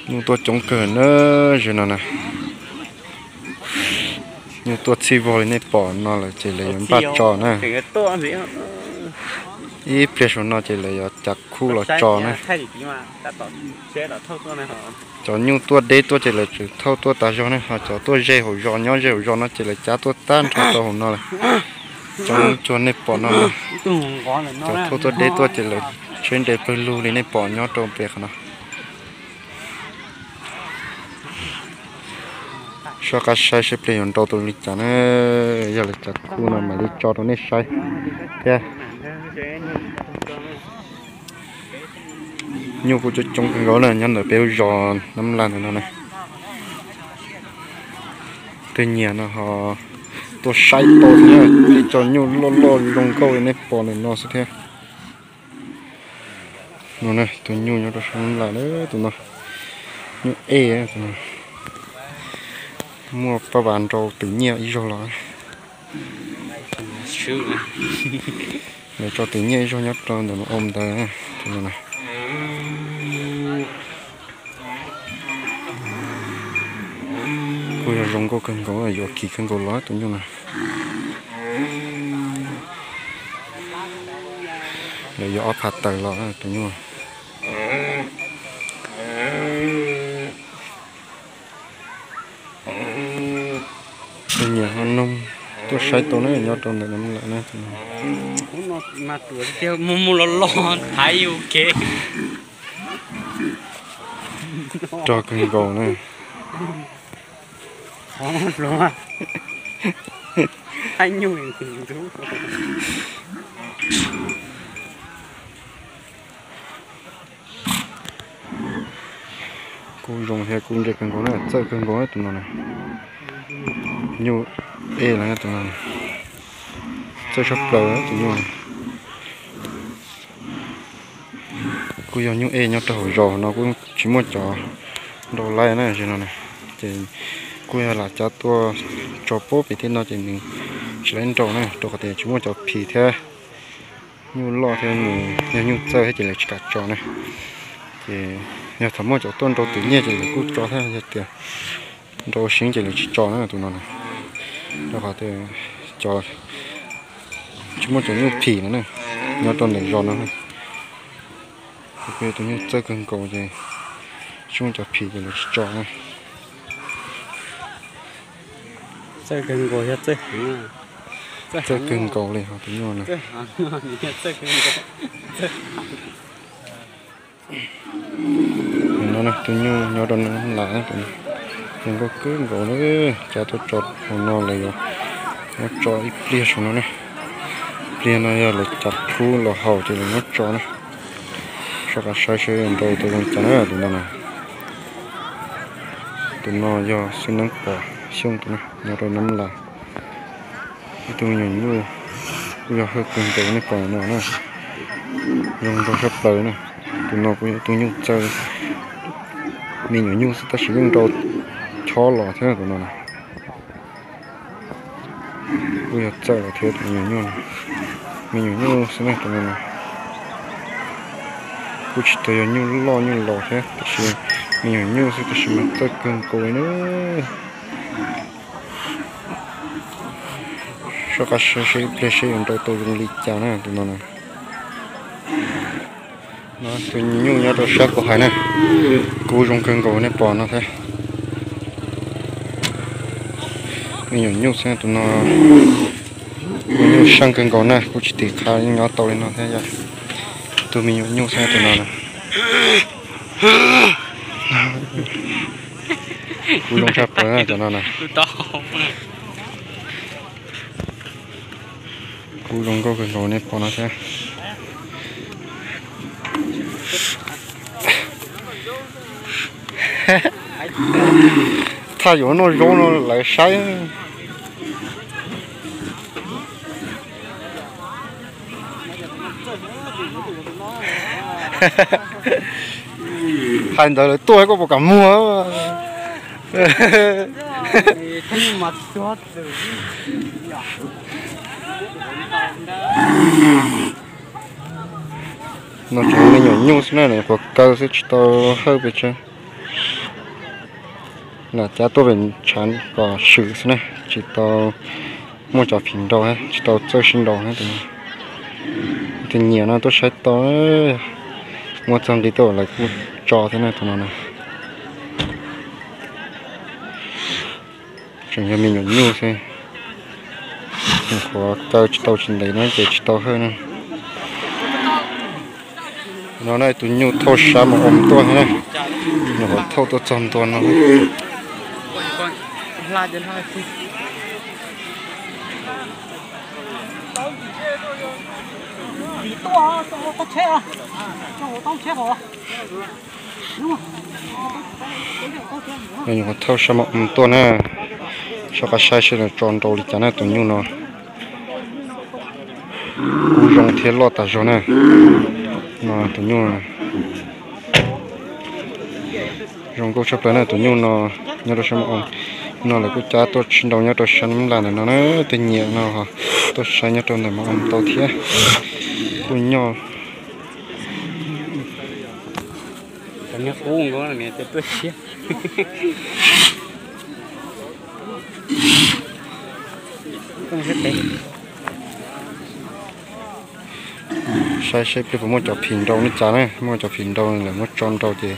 Nyuj tuaj coob kawg na, ze no na. Nyuj tuaj txhij vog li nej pom no lawm ces lawv yuav npaj tso na. Ib pliag saum no ces lawv yuav cav khub los tso na. Cov nyuj tuaj deb tuaj ces lawv tseem thauj tuaj tas zog ne, ho cov tuaj ze hauv zos nyob ze hauv zos no ces lawv cav tuaj tag nrho rau hauv no lawm. Cov nyuj cuag nej pom no, cov thauj tuaj deb tuaj ces lawv tsheb nres pawg lug li nej pom nyob rau pem qhov no. Soj qab saib seb pliag yuav nrau tau li cas na. Yog lawv cav khub no mam li tso rau nej saib thiab. Nyuj kuj coob coob kawg nkaus na, nyob ntawm peb lub zos Nab Laj ntawm no na. Tej nyias no ho tuaj saib tau thiab, tej cov nyuj loj loj zoo nkauj li nej pom ntawm no xwb thiab. No na, tus nyuj nyob rau sab Nab Laj na, tus no nyuj ej, muaj pab vas nrau tus nyiaj ib zaug los. Lawv tso tus nyiaj ib zaug nyob rau ntawm no ntawd. Kuj yog zoo nkauj kawg nkaus, yuav kim kawg nkaus los tus nyuj no. Lawv yuav ob phav tawm los tus nyuj. Tej nyias ho noog tuaj saib tau na, nyob rau ntawm no lawm na. Mus mus los los thaiv yus kev. Rog kawg nkaus na. Kuj zoo thiab kuj ntse kawg nkaus na, txawj kawg nkaus tus no na. Nyuj ej los tus no, txawj tshaj plaws tus nyuj. Kuj yog nyuj ej nyob rau hauv zos no kuj tsis muaj cov nrau laij na, no ces kuj yog lam cav tuaj tso pub pem tej no ces nws tsis laib nrau na, rau qhov tias tsis muaj cov phis thiab. Nyuj loj thiab nws yog nyuj txawj thiab ces lawv tsis kam tso na. Ces yog thaum muaj cov tuaj nrau tus nyiaj ces lawv kuj tso thiab, yog tias nrau seeb ces lawv tsis tso na tus no na. Rau qhov tias cov tsis muaj cov nyuj phim no na, nyob rau ntawm zos no. Kuj yog tus nyuj txawj kawg nkaus ces tsis muaj cov phim ces lawv tsis tso na. Txawj kawg nkaus li tus nyuj no. No tus nyuj nyob rau no lawm, zoo nkauj kawg nkaus na. Cav tuaj tso hauv no lawm, yuav muab tso ib pliag saum no ne. Pliag no yog lawv cav khub los haus ces lawv muab tso na. Soj qab saib seb nrau tau zoo cas na tus no na. Tus no yog xwb neeb pom xyooj tus na, nyob rau Nab Laj. Ib tug me nyuam nyuj kuj yog hawj kawg nkaus nej pom no na. Zoo nraug tshaj plaws na. Tus no kuj yog ib tug nyuj txawj, me nyuam nyuj xwb tab sis yeej nrau chob los thiab tus no na. Kuj yog txawj los thiab tus me nyuam nyuj, me nyuam nyuj xwb ne tus no na. Kuj tsis tau yog nyuj loj nyuj laus thiab tab sis me nyuam nyuj xwb tab sis mas txawj kawg nkaus li na. Soj qab saib seb ib pliag seb yuav nrau tau zoo li cas na tus no na. No tus me nyuam nyuj nyob rau sab kuv hais na, kuj zoo kawg nkaus nej pom no thiab. Me nyuam nyuj xwb tus no, me nyuam nyuj seej kawg nkaus na, kuj tsis tim qhia nyob tau li no thiab yog tus me nyuam nyuj xwb tus no na. Kuj zoo tshaj plaws na cov no na. Kuj zoo nkauj kawg nkaus nej pom no thiab. Txhaj yuav noj zaub no lawv saib. Hais ntawd lawv tuaj koj puas kam muag? No tseem me nyuam nyuj xwb na, nws quav kaw xwb tsis tau hawj pes tsawg. Lam cab tuaj pem tshav kom swm xwb na, tsis tau muaj cov phim nrau, tsis tau txawj sib nrau na. Tus nyiam no tuaj saib tau, muab txog nqi tuaj lawv kuj tso thiab na tus no na. Tseem yog me nyuam nyuj xwb, nyuam qhuav kaw tsis tau tsis ntev no ces tsis tau hawj na. No na tus nyuj thauj sab mos oo tuaj thiab na, nyuam qhuav thauj tuaj txog ntua no. Nyuam qhuav thauj sab mos oo tuaj na, soj qab saib seb nws tso nrau li cas na tus nyuj no. Kub zoo thiab loj tas zog na. No tus nyuj zoo nkauj tshaj plaws na tus nyuj no, nyob rau sab mos oo. No lawv kuj cab tuaj sib nrau nyob rau sab Nab Las ntawm no na, tej nyiam no tuaj saib nyob rau ntawm mos oo tau thiab. Kuj nyob saib seb pliag puas muaj cov phim nrau ne cas na, muaj cov phim nrau lawv muab tso nrau ces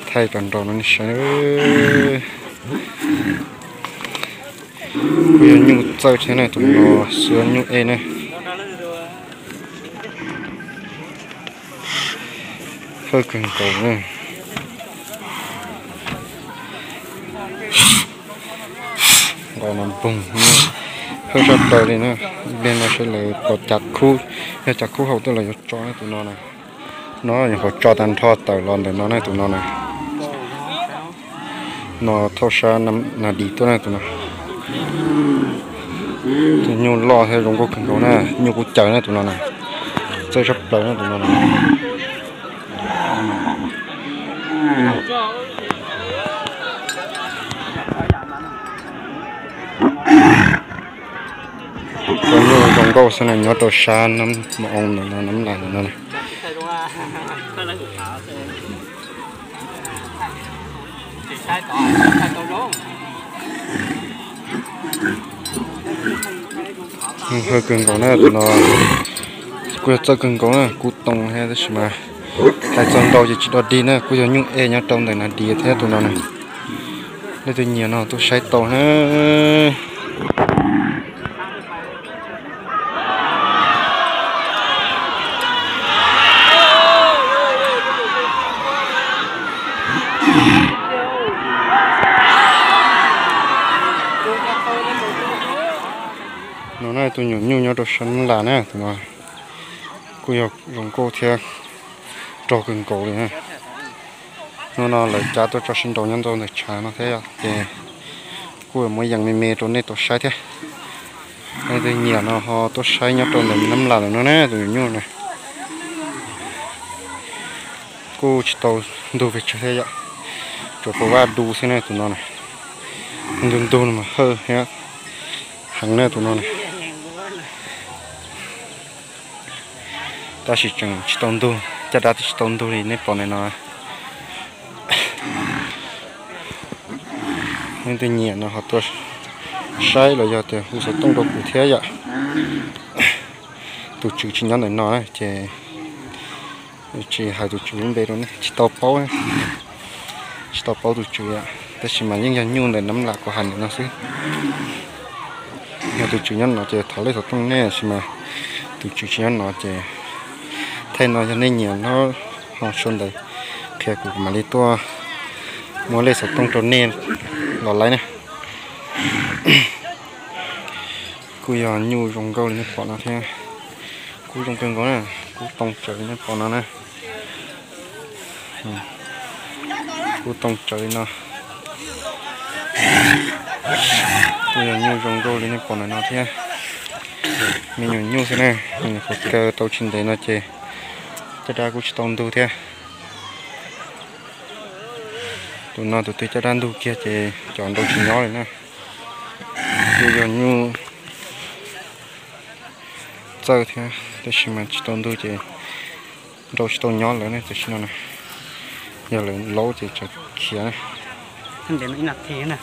thaij cov nrau no nej saib. Kuj yog nyuj txawj thiab na, tus no xwb nyuj ej na. Hawj kawg nkaus na. Nqos no npoog, hawj tshaj plaws li na. Ib pliag no seb lawv puas cav khub, yog cav khub haum tuaj lawv yuav tso na tus no na. No nyuam qhuav tso tag nrho tawm los ntawm no na tus no na. No thauj sab nas dis tuaj na tus no. Tus nyuj loj thiab zoo nkauj kawg nkaus na, nyuj kuj caws na tus no na. Txawj tshaj plaws na tus no na. Cov nyuj zoo nkauj xwb na, nyob rau sab Nab Las ntawm no na. Hawj kawg nkaus na tus no, kuj yog txawj kawg nkaus na, kub too thiab tab sis mas hais txog nrau ces tsis dog dig na, kuj yog nyuj ej nyob rau ntawm nas dis thiab tus no na. Leej twg nyiam no tuaj saib tau na. No na tus nyuam nyuj nyob rau sab Nab Las na tus no, kuj yog zoo nkauj thiab rog kawg nkaus li na. Hnub no lawv cab tuaj tso sib nrau nyob rau ntawm tshav no thiab yom, ces kuj muab yees me me rau nej tau saib thiab. Leej twg nyiam no ho tuaj saib nyob rau ntawm Nab Las lawm no na tus nyuam nyuj na. Kuj tsis tau ntug pes tsawg thiab yom, tsuas tau vaj du xwb na tus no na. Ntug ntug no mas hawj thiab heev na tus no na. Tab sis tseem tsis tau ntug, caj dab twb tsis tau ntug li nej pom ntawm no. Leej twg nyiam no ho tuaj saib los yog tias hu xov tooj rau kuv thiab yom. Tus tswv tsis nyob ntawm no ces tsis hais tus tswv lub npe rau nej, tsis tau paub, tsis tau paub tus tswv yom, tab sis mas yeej yog nyuj ntawm Nab Las kuv hais ntawm no xwb. Yog tus tswv nyob no ces thov lej xov tooj nej, tab sis mas tus tswv tsis nyob no ces thaij no yog nej nyiam no ho sau ntawv qhia kuv, kuv mam li tuaj muab lej xov tooj rau nej los laib na. Kuj yog nyuj zoo nkauj li nej pom no thiab. Kub zoo kawg nkaus na, kub too tsawv li nej pom no na. Kub too tsawv li no. Kuj yog nyuj zoo nkauj li nej pom ntawm no thiab. Me nyuam nyuj xwb na, nyuam qhuav kaw tau tsis ntev no ces caj dab kuj tsis tau ntug thiab. Tus no tus twg caj dab ntug kiag ces cov nrau tsis nyob li na. Kuj yog nyuj txawj thiab, tab sis mas tsis tau ntug ces nrau tsis tau nyob lawm ne tam sim no na. Yog lawv laub ces tsam khiav na. Ib nas this na.